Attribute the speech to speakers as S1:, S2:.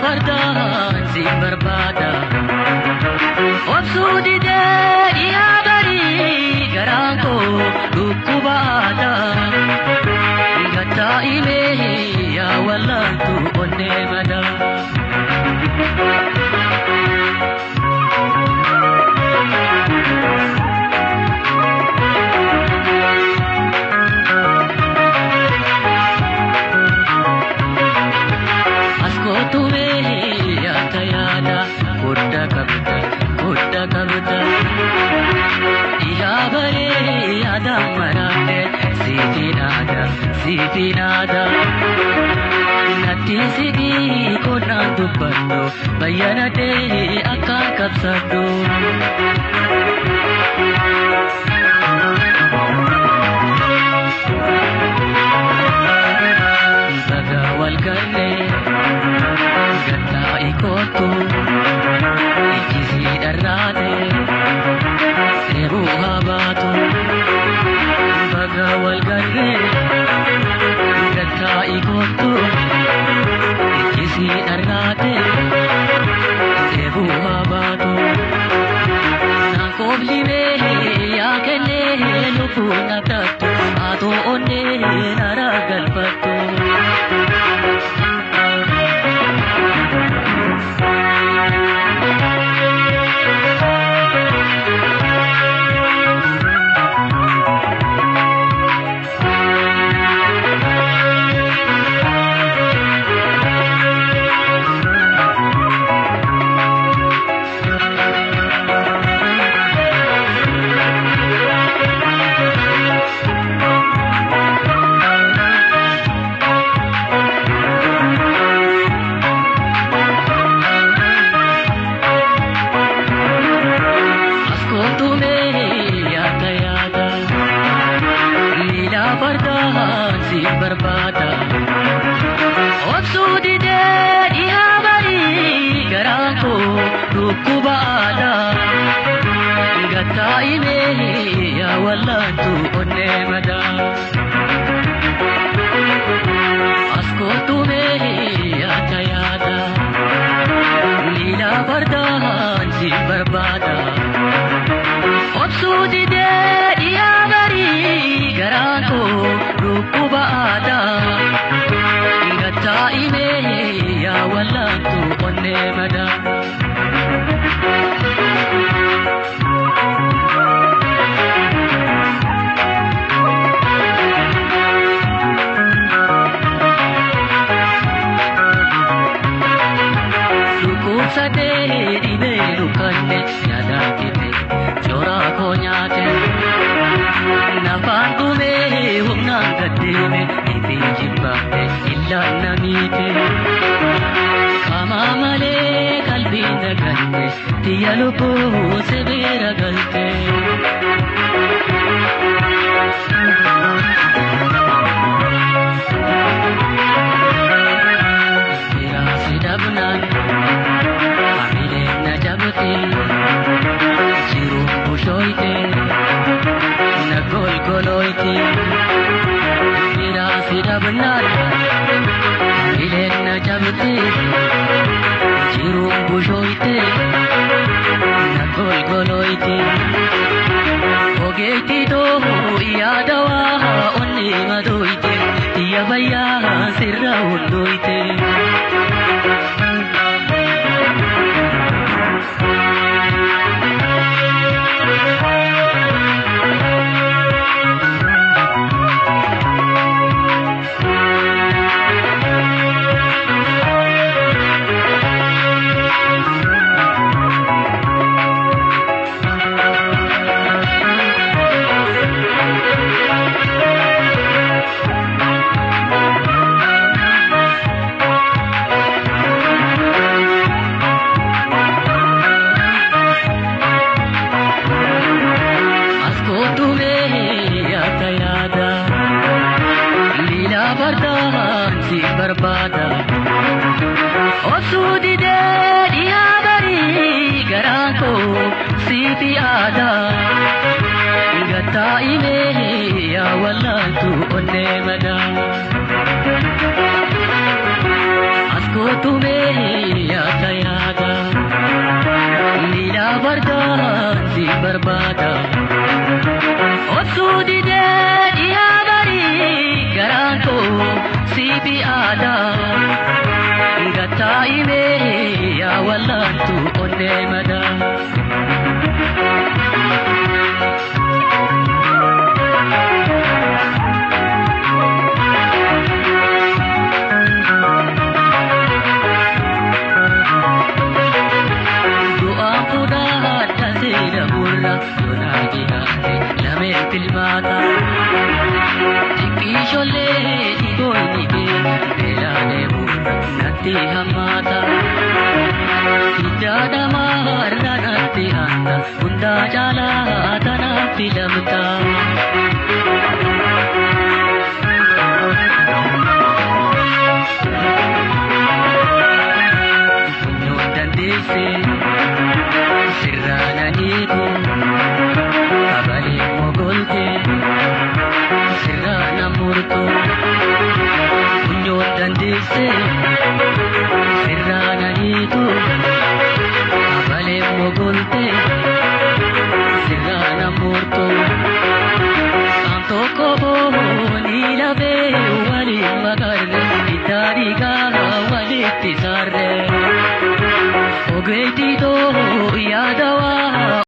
S1: Fardaan si barbaada. Obsuu didee dhiyaa barii garaan koo dhukkubaadha. Gattaa himee yaa wallaantu onnee madaa. Askootumee yaada yaada guddaa qabda guddaa qabda. Dhiyaa baree yaada maraate siifi naada siifi naada. Natti sidii qonnaan dubbadhu bayyanadee akkaan qabsadhu. Baga wal garree gattaa ikootu ijjisii dharraate seeruu haa baatu. Baga wal garree gattaa ikootu ijjisii dharraate seeruu haa baatu. Naakoblimee yaa kennee lubbuu na taattu haatoo onnee nara galfattu. Askootumee yaada yaada miila fardaan si barbaada. Obsuu didee dhiyaa barii garaan koo dhukkubaadha. Gattaa himee yaa wallaantu onnee madaa. Askootumee yaada yaada miila fardaan si barbaada. Obsuu didee dhiyaa barii garaan koo dhukkubaadha. Gattaa himee yaa wallaantu onnee madaa. Dhukkubsadee dhibee dukkanne yaadaan dhibee joraa koo nyaate. Nafaan dhumee humnaan gaddeeme dhibee jibbaate illaan na miite. Qaamaa malee qalbii na galte tiyya lubbuu sibiira galte. Biraasi dhabnaan hamileen na jabte jiruun bushooyte na golgolooyte. Biraasi dhabnaan hamileen na jabte jiruun bushooyte na golgolooyte. Ogeetti too yaada waa onnee madooyte tiyya fayyaa sirra hundooyte. Askootumee yaada yaada miila fardaan si barbaada. Obsuu didee dhiyaa barii garaan koo siif yaada. Gattaa himee yaa wallaantu onnee madaa. Kootumee yaada yaada miila bardaan si barbaada. Obsuu didee dhiyaa barii garaan koo si bi'aada. Gattaa'imee yaa wallaantu onnee madaa. Du'aan fudhaadha seera burra yoonaa dhiyaate lameen filmaata. Xiqqishollee dhigoonni kee beelaalee burra natti hammaata. Hiddaa dhamaarra natti aanta hundaa caalaa tanaaf filamta. Funyoon dandeesse